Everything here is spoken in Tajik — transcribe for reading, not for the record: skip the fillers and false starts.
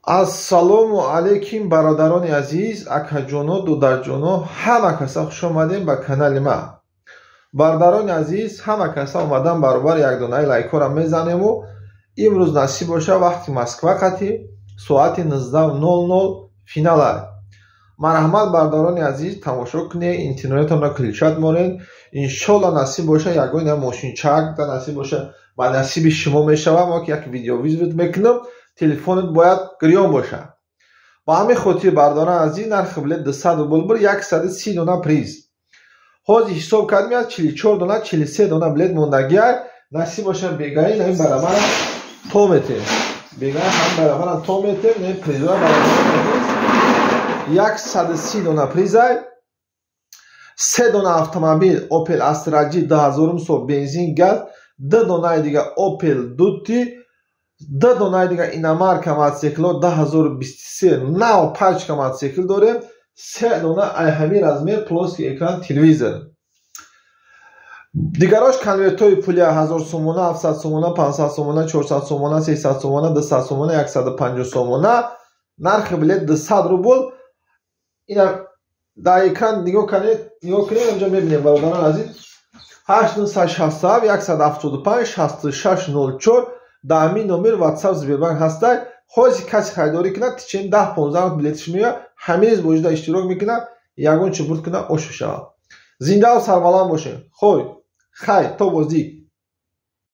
Ассалому алайкум, бародарони азиз, акаҷоно, додарҷоно, ҳама каса хуш омадем ба канали ма. Бародарони азиз, ҳама каса омадан баробар якдонаи лайкҳоро мезанему. Имрӯз насиб боша, вақти Москва қатӣ соати 19:00 финала. Марҳамат, бародарони азиз, тамошо кунед, интернетонро включать монед. Иншолла, насиб боша, ягон я мошинчак да насиб боша, ба насиби шумо мешава. Мо ки як видеовызов мекунам, телефонат бояд гирён боша. Ба ҳамин хотир, бародарони азиз, нархи билет 200 рубл бур, 130 дона приз. Ҳозир ҳисоб кардем, як 44 дона, 43 дона билет мондагиай. Насиб боша, бегаи ин барабара то метем, бегаи ҳам барабара то метем. Ин призоя, бародарони азиз, 130 дона призай: се дона автомобил Opel Astra G 2000 сол, бензин, газ, ду донаи дига Opel Dutti, ду донаи дига иномарка мотоцикло 2023 нав, пачка мотоцикл дорем, се дона ай ҳамин размер плоский экран телевизор. Дигарош конвертҳои пулия: 1000 сомона, 700 сомона, 500 сомона, 400 сомона, 300 сомона, 200 сомона, 150 сомона. Нархи билет 200 рубл. Ина дар экран нигоҳ кунед, нигоҳ кунед, инҷо мебинем, бародарон азиз: 8967 175 66 04. Дар ҳамин номер WhatsApp, Сбербанк ҳастай. Хоҳиси касе харидорӣ кунад, течение 10-15 билетиш меояд. Ҳамин рӯз божида иштирок мекунад, ягон чи бурд кунад, ош шавад. Зиндаву сарбаланд бошед. Хой, хай, то боздид.